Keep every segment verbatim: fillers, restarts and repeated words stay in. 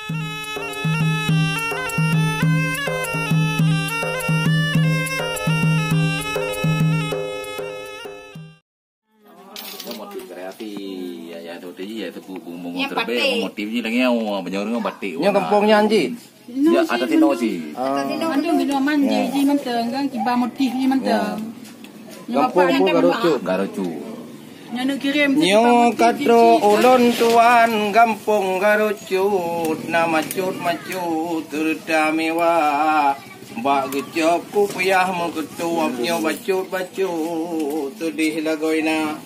Motif kreatif, ya, ya, tu tadi, ya, tu bu-, bu-, bu-, Yang terbaik, batik. Motif ni lagi, oh, banyak orang batik. Yang kampung nyan, Ji? Ya, ada tino, Ji. Ah. Ada tino, ada tino, man, Ji, Ji mantong, kan, kiban motif Ji mantong. Ya. Nyoe apa Gampông yang pun dah Garocut. Garocut. Nyoe nak kirim, Nyoe Ji, katrok Ji. Ulôn tuan gampông Garocut, na macut-macut, serta mewah. Bak geucop kupiah meukeutôb nyoe bacut-bacut, seudeh lagoina.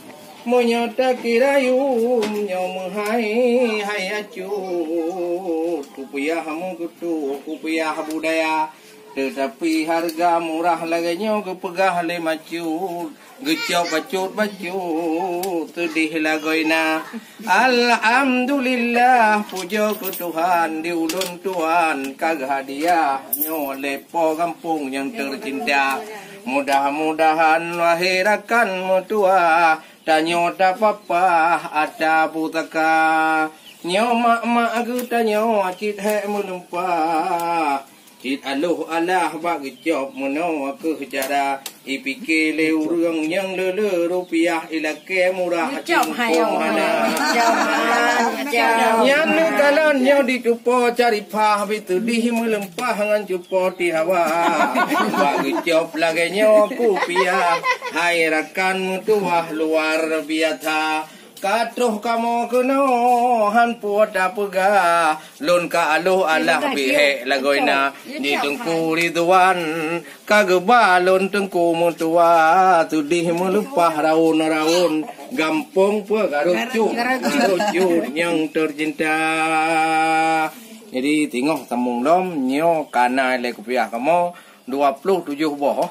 Meunyoe takira yum nyoe meuhai hai acut, kupiah meukeutôb, kupiah budaya. Teutapi hareuga murah lagée nyoe geupeugah lé macut. Geucok bacut-bacut, seudeh lagoina. Alhamdulillah, pujoe keu Tuhan, di ulôn tuan ka geuhadiah nyoe lé po gampông nyang teucinta. Mudah-mudahan lahé rakan meutuwah, tanyoe tapapah ata pusaka. Nyoe mak-mak geutanyoe cit hék meulimpah. Cit aloh alah bak geucop meunoe kheueh cara, ipike lé ureuëng nyang le-le rupiah ilakée murah. Geucop hai cingkong Allah. Hana. Geucop, geucop. Nyan neukalon nyoe di cupo caripah, biteudih meuleumpah ngon cupo tihawa. Bak geucop lagée nyoe kupiah, hai rakan meutuwah luar biasa. Ka troh kamoe keunoe han puet tapeugah, lôn ka aloh alah bihek lagoina di Teungku Ridwan. Ka geuba lôn Teungku meutuwa, seudeh meuleupah raun-raun gampông peue Garocut, Garocut nyang teucinta. Jadi teungoh tamong lom nyoe ka na lé kupiah kamoe dua ploh tujoh boh.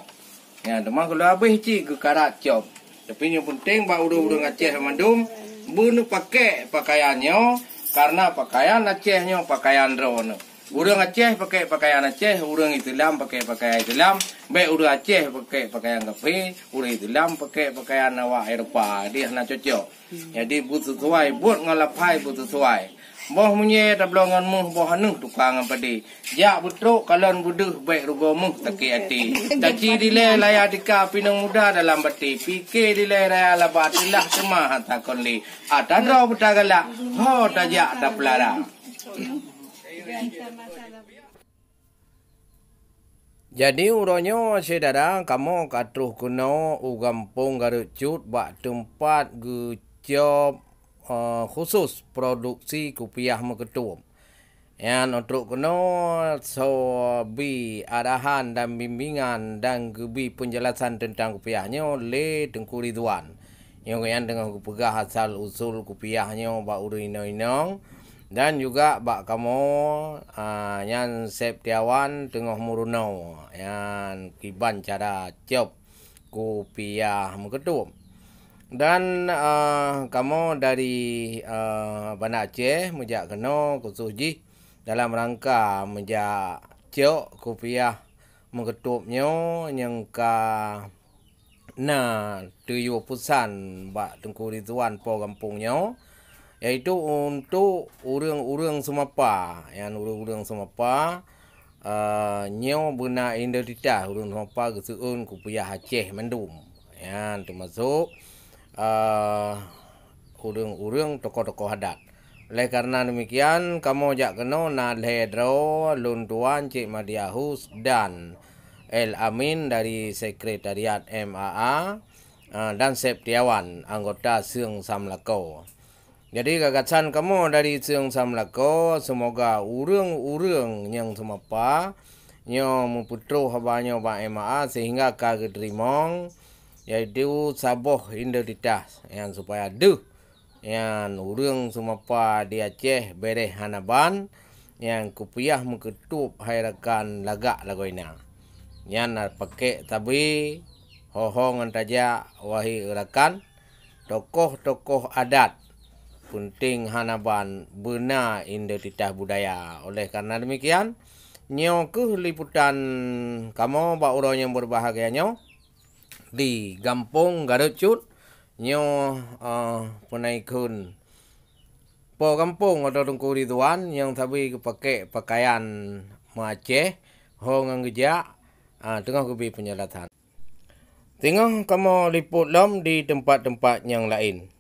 Ya, teuma kalau habéh cit geukarat cop. Tapi nyang penting bak ureuëng-ureuëng Aceh mandum beuneupakek pakaian nyoe, karena pakaian Aceh nyoe pakaian droeneuh. Ureuëng Aceh pakek pakaian Aceh, ureuëng Islam pakek pakaian Islam. Bék ureuëng Aceh pakek pakaian kafé, ureuëng Islam pakek pakaian awak Eropa, dia hana cocok. Jadi beusesuai, buet ngon laphai beusesuai. Boh munyé tabloe ngon méuh, boh aneuëk tuka ngon padé. Jak beutrok kalon beudeuh, bék rugoe méuh sakét até. Taci dilée raya tika pinong muda dalam baté. Pike dilée raya laba teulah teuma hata kon lé. Ata droe beutagalak, ho tajak tapeulara. Jadi uroe nyoe syedara kamoe ka troh keunoe u gampông Garocut bak teumpat geucop, eh, khusus produksi kupiah meukeutôb. Nyan trok keunoe soe bi arahan dan bimbingan dan geubi peunjelasan teuntang kupiah nyoe lé Teungku Ridwan. Nyoe nyan teungoh geupeugah asal usul kupiah nyoe bak ureuëng inong-inong dan juga bak kamoe, a, nyan Sép Tiawan teungoh meurunoe nyan kiban cara cop kupiah meukeutôb. Dan, a, kamoe dari, a, Banda Aceh meujak keunoe khusos jih dalam rangka meujak cok kupiah meukeutôb nyoe nyang ka na teuyue peusan bak Teungku Ridwan po gampông nyoe, yaitu untuk ureuëng-ureuëng Seumapa. Nyan ureuëng-ureuëng Seumapa, eh, nyoe beuna identitas ureuëng Seumapa geuseuôn kupiah Aceh mandum. Nyan teumasok, eh, ureuëng-ureuëng tokoh-tokoh adat. Oleh karena demikian, kamoe jak keunoe na lhée droe lôn tuan Cik Madiahus dan El Amin dari Sekretariat M A A, ah, dan Sép Tiawan, anggota Seung Samlako. Jadi gagasan kamoe dari Seung Samlako, seumoga ureuëng-ureuëng nyang seumapa nyoe meupeutroh haba nyoe bak M A A sehingga ka geuteurimong, yaitu saboh identitas nyang supaya deuh nyan ureuëng seumapa di Aceh bereh hana ban, nyang kupiah meukeutôb hai rakan lagak lagoina. Nyan na pakek sabe, ho-ho ngon tajak, wahé rakan, tokoh-tokoh adat, peunteng hana ban beuna identitas budaya. Oleh karena demikian, nyoe kheueh liputan kamoe bak uroe nyang berbahagia nyoe. Di gampông Garut Cut nyoe, eh, peunaikheun Po gampông atau Teungku Ridwan nyang sabe geupakèk pakaian meu Aceh ho ngon geujak, ah, teungoh geubi peunjelasan. Teungoh kamoe liput lom di teumpat-teumpat nyang laén.